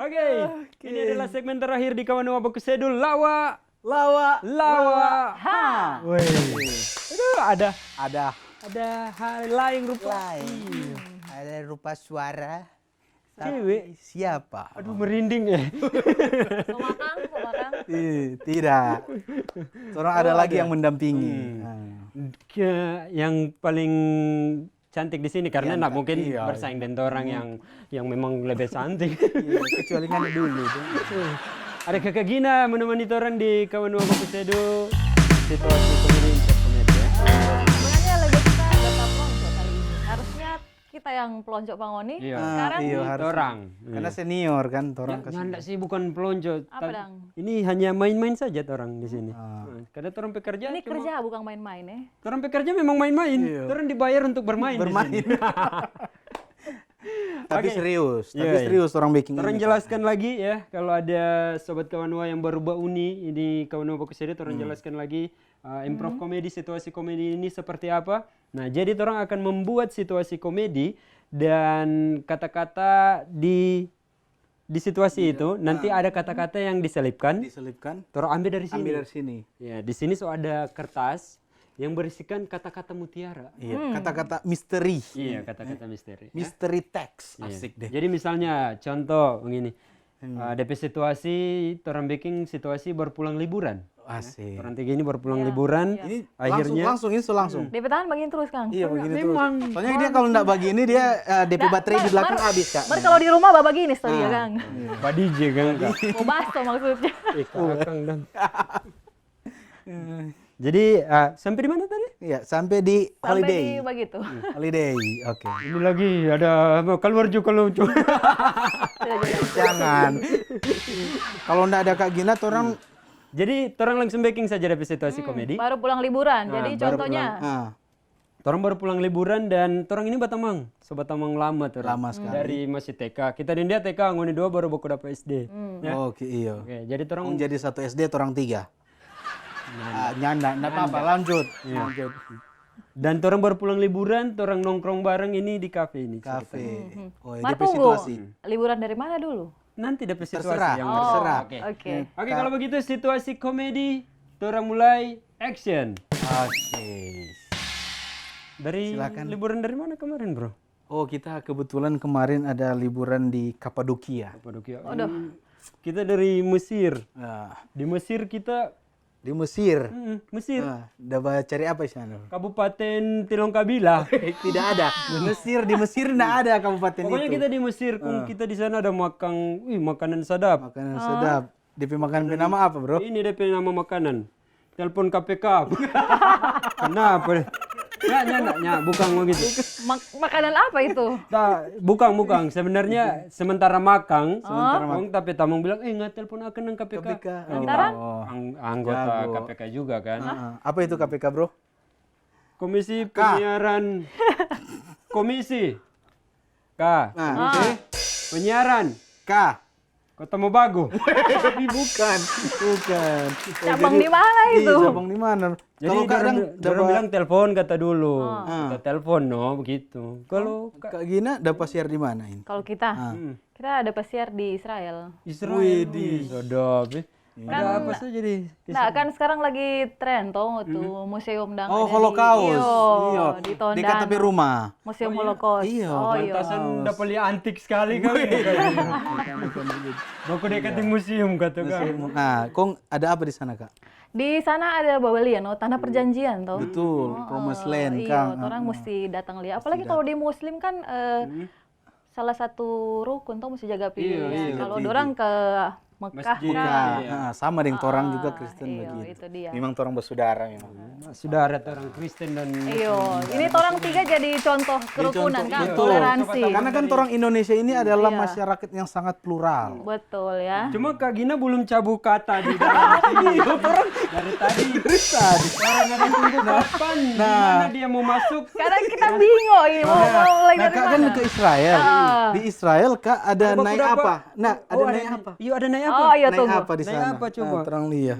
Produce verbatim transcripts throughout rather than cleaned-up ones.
Oke, ini adalah segmen terakhir di Kawanua Baku Sedu, Lawa. Lawa. Lawa. Ha. Weh. Aduh, ada, ada, ada hal lain rupa. Lain. Ada rupa suara. Cewek. Tapi siapa? Aduh, merinding, eh. Somakang, somakang. Ih, tidak. Torang ada lagi yang mendampingi. Hmm. Nah. Ke-, yang paling cantik di sini karena ndak mungkin bersaing dengan orang yang, yang memang lebih cantik. Iya, kecuali kan dulu tuh. Ada Kakak Gina menemani torang di Kawanua Baku Sedu. Situasi komedi, insert komedi, ya. Sebenarnya lagu kita ada pelonco kali ini. Harusnya kita yang pelonco, Bang Oni. Iya. Sekarang iya, harus. Torang. Karena senior kan, torang. Ya, ndak sih, bukan pelonco. Apa dang? Ini hanya main-main saja torang di sini. Ah. Nah, karena torang pekerja ini cuma kerja, bukan main-main, eh. Torang pekerja memang main-main. Iya. Torang dibayar untuk bermain di sini. Bermain. Tapi serius, tapi serius torang bikin ini. Torang jelaskan lagi ya, kalau ada sobat Kawanua yang baru bauni ini Kawanua Baku Sedu, torang jelaskan lagi, uh, improv komedi, situasi komedi ini seperti apa. Nah, jadi torang akan membuat situasi komedi dan kata-kata di, di situasi itu, nanti ada kata-kata yang diselipkan. Diselipkan. Torang ambil dari sini. Ambil dari sini. Ya, di sini so ada kertas yang berisikan kata-kata mutiara. Iya, kata-kata misteri. Iya, kata-kata misteri, ya. Misteri teks, asik deh. Jadi misalnya contoh begini, uh, depe situasi, torang bikin situasi baru pulang liburan. Asik. Torang tiga ini baru pulang liburan. Ini akhirnya langsung, langsung, ini langsung. Depe tangan begini terus, Kang. Iya, begini terus. Memang. Soalnya dia kalau ndak begini, dia, eh, depe baterai di belakang habis, Kak. Baru kalau di rumah, ba begini, sorry ya, Kang. Ba D J, Kang. Mau baso maksudnya. Eh, Kak Akang dang. Jadi, eh, sampai di mana tadi? Iya, sampai di holiday. Sampai di begitu. Holiday, oke. Ini lagi ada keluar juga lucu. Jangan. Kalau ndak ada Kak Gina, torang. Jadi, torang langsung bikin saja depe situasi komedi. Baru pulang liburan, jadi contohnya. Torang baru pulang liburan dan torang ini batamang. So batamang lama torang. Lama sekali. Dari masih T K. Kita deng dia T K, ngoni dua baru baku dapa S D. Ya. Oke, iya. Oke, jadi torang jadi satu S D, torang tiga. Nyanda. Ah, nyanda, ndak apa-apa, lanjut. Iya. Lanjut. Dan torang baru pulang liburan, torang nongkrong bareng ini di kafe ini. Kafe. Oh, ya, depe situasi. Liburan dari mana dulu? Nanti depe situasi yang terserah. Oke. Oke, kalau begitu situasi komedi, torang mulai action. Oke. Dari liburan dari mana kemarin, Bro? Oh, kita kebetulan kemarin ada liburan di Kapadokia. Kapadokia. Waduh. Kita dari Mesir. Di Mesir kita. Di Mesir. Mesir. Nah, da ba cari apa di sana? Kabupaten Tilongkabila. Tidak ada. Mesir, di Mesir ndak ada kabupaten itu. Pokoknya kita di Mesir, kong kita di sana ada makang, wih, makanan sadap. Makanan sadap. Depe makanan pe nama apa, Bro? Ini depe nama makanan. Telepon K P K. Kenapa? Ya, ya, ndak, ya, bukan begitu. Mak-, makanan apa itu? Bukan, bukan. Sebenarnya sementara makang, tapi tamang bilang, "Eh, nggak telepon akan nang K P K." K P K. Lantaran? Anggota K P K juga kan. Apa itu K P K, Bro? Komisi Penyiaran. Komisi. K. Penyiaran. K. Kota Mobagu. Tapi bukan, bukan. Cabang di mana itu? Cabang di mana? Jadi dorang bilang telepon kata dulu. Kita telepon, no, begitu. Kalau Kak Gina dapa siar di mana ini? Kalau kita, kita dapa siar di Israel. Israel. Widih. Sadap, eh. Ada apa saja di Israel? Nah, kan sekarang lagi tren tuh, museum dang ada di Holocaust. Iyo, di Tondan. Dekat tapi rumah. Museum Holocaust. Iyo. Pantasan dapa lia antik sekali kali. Baku dekat di museum kata kan. Nah, kong ada apa di sana, Kak? Di sana ada babalian, no, tanah perjanjian tuh. Betul, promised land, Kang. Torang mesti datang lia. Apalagi kalau di Muslim kan, eh, salah satu rukun tuh mesti jaga pigi. Kalau dorang ke Mekah, Mekah, sama deng torang juga Kristen begitu. Itu dia. Memang torang basudara memang. Sudara torang Kristen dan Muslim. Ini torang tiga jadi contoh kerukunan, kan? Toleransi. Karena kan torang Indonesia ini adalah masyarakat yang sangat plural. Betul, ya. Cuma Kak Gina belum cabu kata di dalam sini. Dari tadi. Orang ada tunggu kapan, di mana dia mau masuk. Sekarang kita bingung ini, mau mulai dari mana. Nah, Kak kan ke Israel. Di Israel, Kak, ada naik apa? Nah, ada naik apa? Iya, ada naik apa? Oh, iya, tunggu. Naik apa di sana? Naik apa coba? Nah, torang lia.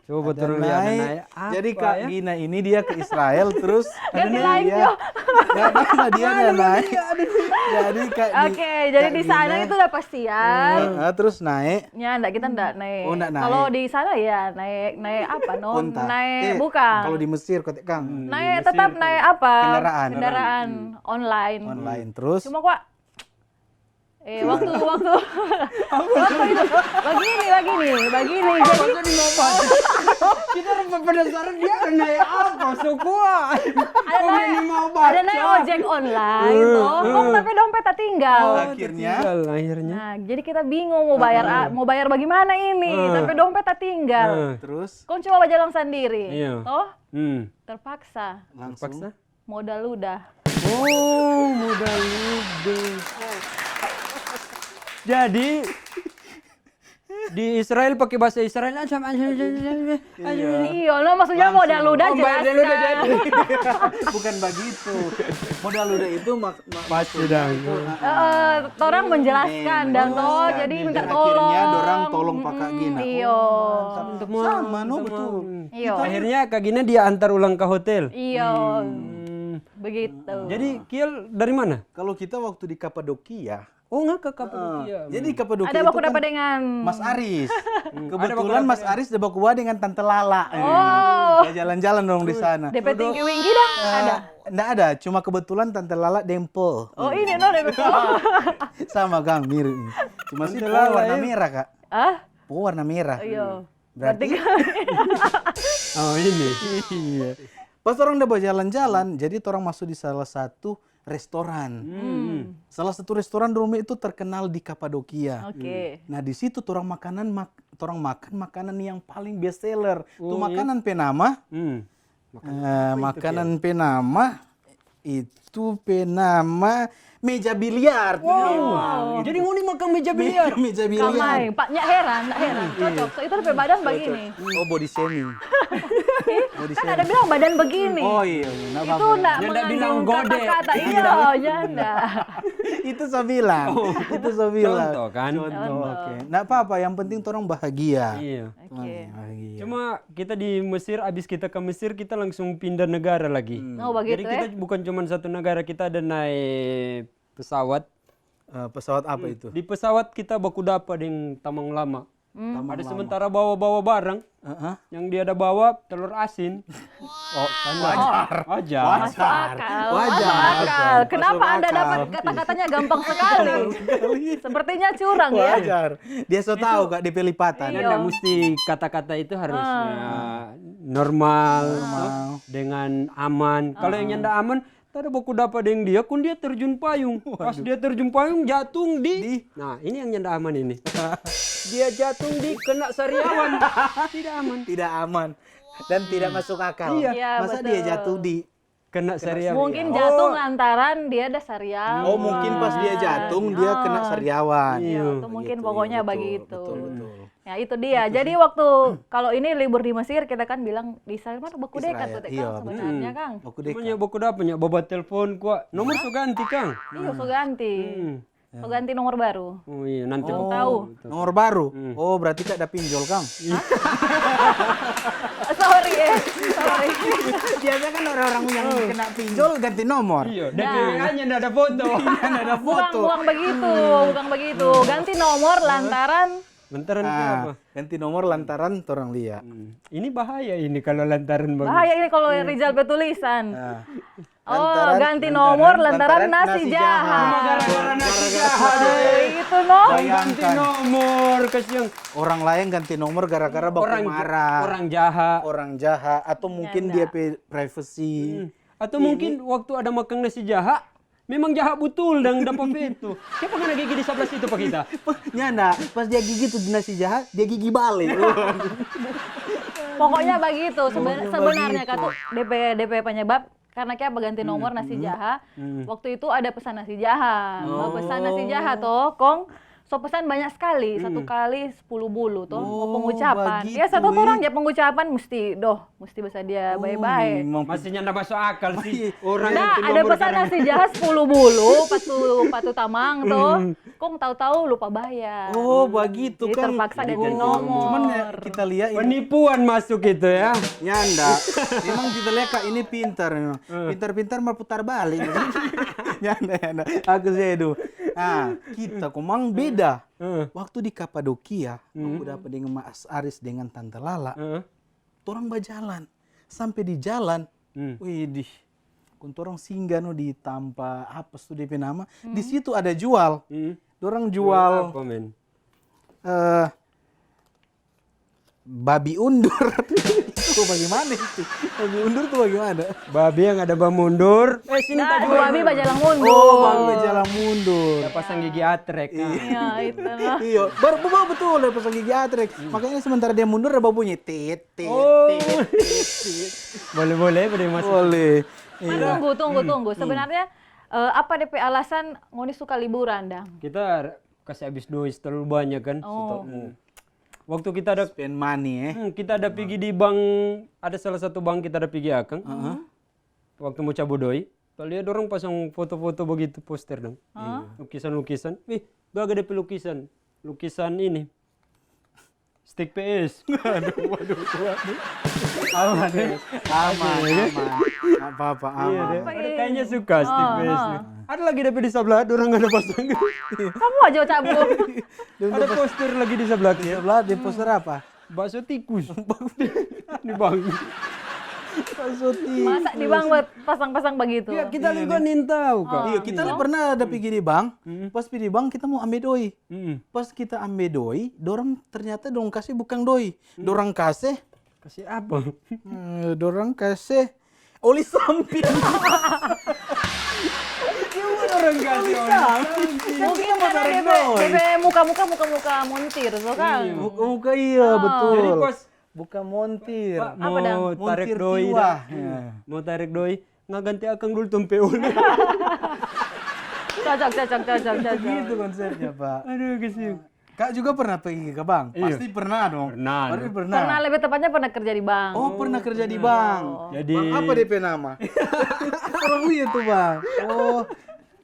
Coba Ada turun lihat, ada naik. Naik apa Jadi Kak ya? Gina ini dia ke Israel terus Ganti lain, dia, Jo. Gak apa-apa, dia ada naik. Jadi Kak Gi- Oke, jadi Kak di sana Gina, itu udah pastian. ah, terus naik. Ya, enggak, kita enggak naik. Oh, enggak naik. Kalau di sana ya naik naik apa no? Unta. Naik Eh, bukan. Kalau di Mesir kau kang. Naik tetap naik apa? Kendaraan. Kendaraan online. Online terus. Cuma kok eh waktu waktu waktu itu begini begini begini jadi Kita orang penasaran dia ada naik apa, so kuat. ada naik ada naik ojek online toh. Kong tapi dompet tak tinggal. Akhirnya. Tinggal akhirnya. Nah, jadi kita bingung mau bayar a- mau bayar bagaimana ini, tapi dompet tak tinggal. Ah, Terus Kong cuma bajalang sendiri, Iya. toh? Hmm. Terpaksa langsung. Paksa. Modal ludah. Oh, modal ludah. Jadi di Israel pakai bahasa Israel aja. Iya, no maksudnya modal ludah Oh, bayar dulu udah jelaskan. jadi. Bukan begitu. Modal ludah itu mak mak- Pasti dong. Eh, orang menjelaskan dan toh, menjelaskan. Jadi Dan minta akhirnya tolong. dorang tolong Pak Kak Gina. Iyo. Sama no betul. Iyo. Akhirnya Kak Gina dia antar ulang ke hotel. Iyo. Hmm. Begitu. Jadi Kiel dari mana? Kalau kita waktu di Kapadokia, Oh, nggak ke Kapadokia. jadi Kapadokia Ada itu baku kan dapat dengan Mas Aris. Ada Kebetulan baku Mas Aris ada baku dengan Tante Lala. Oh. Ya, jalan-jalan dong di sana. D P Tinggi Winggi dong ada. Nggak ada, cuma kebetulan Tante Lala dempel. Oh ini no deh betul. Sama kang, mirip. Cuma sih Tante po Lala, warna ya. merah kak. Ah, Po warna merah. iyo. Berarti Oh, ini. Iya. Pas orang udah bajalan-jalan, jadi orang masuk di salah satu restoran. Hmm. Salah satu restoran dulu itu terkenal di Kapadokia. Oke. Nah di situ orang makanan mak orang makan makanan yang paling best seller. Tuh Oh, iya. Makanan pe nama, Hmm. eh, makanan pe nama itu pe nama meja biliar. Wow. Jadi ngoni makan meja biliar. Meja biliar. Kamai, Pak, nyak heran, nyak heran. Cocok. So, itu lebih badan begini. Oh body shaming. Kan ada bilang badan begini. Oh iya, iya, nggak Itu apa-apa. ndak Yang ndak bilang mengandung gode. Kata-kata iya, nyanda. Itu saya bilang. Itu saya bilang. Contoh, kan? Contoh, oke. Nggak apa-apa, yang penting orang bahagia. Iya. Oke. Cuma kita di Mesir, abis kita ke Mesir, kita langsung pindah negara lagi. Oh, Jadi begitu kita ya. Bukan cuma satu negara, kita ada naik pesawat. Eh, pesawat apa itu? Di pesawat kita baku dapa deng tamang lama. Tamang Ada lama. Sementara bawa-bawa barang, Heeh. yang dia ada bawa telur asin. Oh, wajar. Wajar. Wajar. Akal. Wajar. Kenapa Masuk Anda akal. Dapat kata-katanya gampang sekali? Sepertinya curang ya. Wajar. Dia so tahu kak di pelipatan. Iya. Nggak mesti kata-kata itu harus ya, normal, toh, dengan aman. Kalau yang nyanda aman, tadi baku dapa deng dia, kun dia terjun payung. Pas dia terjun payung, jatung di. Nah, ini yang nyanda aman ini. Dia jatung di kena sariawan. Tidak aman. Tidak aman dan tidak masuk akal. Iya. Iya, Masa betul. Dia jatuh di Kena sariawan. Mungkin jatung lantaran dia ada sariawan. Oh mungkin pas dia jatung dia kena sariawan. Iya, itu mungkin pokoknya begitu. Betul betul. Ya itu dia. Jadi waktu kalau ini libur di Mesir kita kan bilang di Israel mah baku dekat Israel, tuh iya, kan sebenarnya kang. Aku deh. Cuma nya baku dapa nya, bawa telepon kwa. Nomor so ganti, Kang. Iya, so ganti. Hmm. So ganti nomor baru. Oh iya, nanti. Belum tahu. Nomor baru. Oh berarti kak ada pinjol kang. Sorry eh. Sorry. Biasa kan orang-orang yang kena pinjol ganti nomor. Iya, dan W A-nya ndak ada foto. Kan ada Bukan, foto. bukan begitu, bukan begitu. Ganti nomor lantaran Lantaran Ah, apa? Ganti nomor lantaran orang lia. Ini bahaya ini kalau lantaran bagus. Bahaya ini kalau Rizal bertulisan. Nah, Oh, ganti nomor lantaran nasi jahat. Gara-gara nasi jahat. Aduh, itu no. Ganti nomor, kasihan. Orang lain ganti nomor gara-gara baku Orang marah. Orang jahat. Orang jahat atau mungkin dia pe privacy. Atau mungkin waktu ada makan nasi jahat, memang jahat betul dan dapat itu. Siapa kena gigi di sebelah situ pak kita? Nyanda, pas dia gigi tuh di nasi jahat, dia gigi bale. Pokoknya begitu seben- sebenarnya kata D P D P penyebab karena kayak ganti nomor nasi jaha. Waktu itu ada pesan nasi jaha. Mau pesan nasi jaha toh, kong So pesan banyak sekali, satu kali sepuluh bulu toh, mo pengucapan. Ya, satu orang ya pengucapan musti, doh, musti basadia bae-bae. Masih nyanda masuk akal sih. Orang Nah, ada pesan nasi jahat sepuluh bulu, patu patu tamang toh. Kong tahu-tahu lupa bayar. Oh, begitu Jadi kan. terpaksa dia Oh, ganti nomor. Cuman ya, kita lihat ini. Penipuan masuk itu ya. Nyanda. Memang kita lihat, Kak, ini pintar memang. Pintar-pintar mau putar balik. Nyanda, nyanda. Aku sih itu. Nah, kita komang beda. Waktu di Kapadokia, aku dapat dengan Mas Aris dengan Tante Lala. Torang bajalan. Sampai di jalan, widih, kong torang singgah no di tampa apa tu depe nama. Di situ ada jual. Dorang jual Apa, men? eh babi undur. Itu bagaimana itu? Babi undur tuh bagaimana? Babi yang ada bamundur. Eh, sini Nah, tadi babi bajalang mundur. Oh, babi bajalang mundur. Ada pasang gigi atrek. Nah. Iya, itu lah. Iya, baru baru betul ada pasang gigi atrek. Makanya sementara dia mundur ada bunyi tit tit Oh. tit tit. Tit. Boleh-boleh boleh masuk. Boleh. Iya. Tunggu, tunggu, tunggu. Sebenarnya eh, apa depe alasan ngoni suka liburan, Dang? Kita kasih habis doi terlalu banyak kan. Oh. Waktu kita ada Spend money eh. Hmm, kita ada pigi di bank, ada salah satu bank kita ada pigi akang. Waktu mau cabut doi, kita lihat orang pasang foto-foto begitu poster dong. Lukisan-lukisan. Wih, gaga depe lukisan. Lukisan ini. Stick P S. Aduh, waduh, waduh. Aman, eh. Aman, aman. Nggak apa-apa, Iya, aman. deh. Ada kayaknya suka Stick P S nih. Ada lagi depe di sebelah, orang ada pasang. Kamu aja cabut. Ada poster lagi di sebelah. Di sebelah di poster apa? Bakso tikus. Di bank. Bakso tikus. Masa di bank buat pasang-pasang begitu? Ya, kita juga nih tahu kok. Iya, kita pernah ada pigi di bank. Pas pigi di bank kita mau ambil doi. Mm-mm. Pas kita ambil doi, dorang ternyata dong kasih bukan doi. Dorang kasih, Kasih apa? hmm, dorang kasih oli samping. Orang kasih oli. Mungkin karena depe, depe muka-muka muka-muka montir, so kan? Muka, muka iya, betul. Jadi pas Bukan montir. Pak, Apa, Dang? mau tarik Montir doi tiwa. dah. Mau tarik doi, nggak ganti akang dulu tempe oli. Cocok, cocok, cocok, cocok. Gitu konsepnya, Pak. Aduh, kesian. Kak juga pernah pergi ke bank? Iya. Pasti pernah dong. Pernah. Pasti pernah. Pernah, lebih tepatnya pernah kerja di bank. Oh, pernah kerja di bank. Jadi Bank apa D P nama? Orang lihat tuh, Bang. Oh,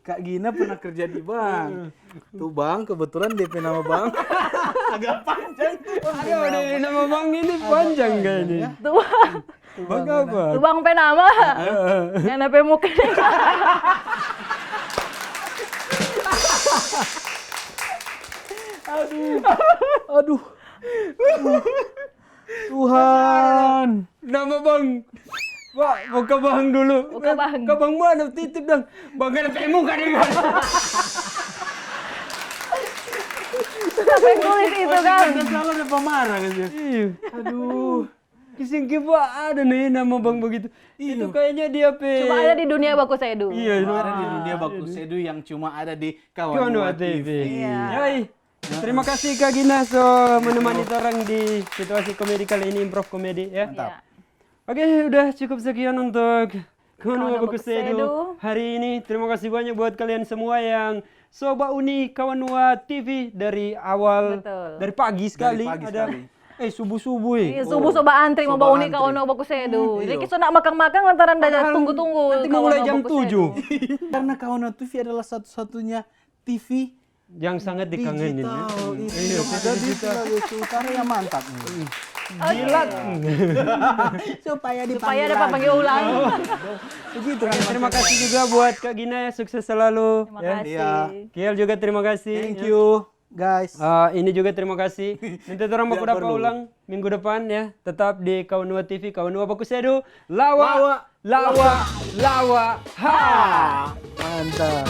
Kak Gina pernah kerja di bank. Tuh, Bang, kebetulan D P nama bank. Agak panjang tuh. Aduh, ada nama bank ini panjang kayaknya. Tuh, Bank apa? tuh bank pe nama. Yang ada pe muka. Aduh. Tuhan. Nama bank. Wah, mau ke bank dulu. Mau ke bank. Ke bank mana? Titip dong. Bank ada pe muka deh. Sampai tulis itu kan. Ada salah, ada pemarah kan dia. Iya. Aduh. Kising kipa ada nih nama bank begitu. Itu kayaknya dia pe. Cuma ada di dunia baku sedu. Iya, itu. Ada di dunia baku sedu yang cuma ada di Kawan Kawan T V. T V. Iya. Yoi. Terima kasih Kak Gina so menemani orang di situasi komedi kali ini, improv komedi ya. Iya. Oke, udah cukup sekian untuk Kawan Kawan Baku Baku Sedu. Sedu hari ini. Terima kasih banyak buat kalian semua yang so bauni Kawan T V dari awal, Betul. dari pagi sekali. Dari pagi Ada sekali. Eh, subuh-subuh eh. Iya, subuh so baantri mau So bauni baantri. Kawan Baku Sedu. Jadi Iya. kita nak makang-makang lantaran ada Padahal tunggu-tunggu. nanti mau mulai jam tujuh. Karena Kawan T V adalah satu-satunya T V Yang sangat dikangenin ya. digital itu. Iya, ada di Sulawesi Utara yang mantap. Jilat. Supaya Supaya dapat panggil ulang. Begitu kan. Terima kasih juga buat Kak Gina ya, sukses selalu. Terima Ya. kasih. Iya. Kiel juga terima kasih. Thank you, guys. Ah, ini juga terima kasih. Nanti orang mau Tidak dapat perlu. ulang minggu depan ya. Tetap di Kawan T V, Kawan Baku Sedu. Lawa, Lawa. lawa, lawa. Ha. Mantap.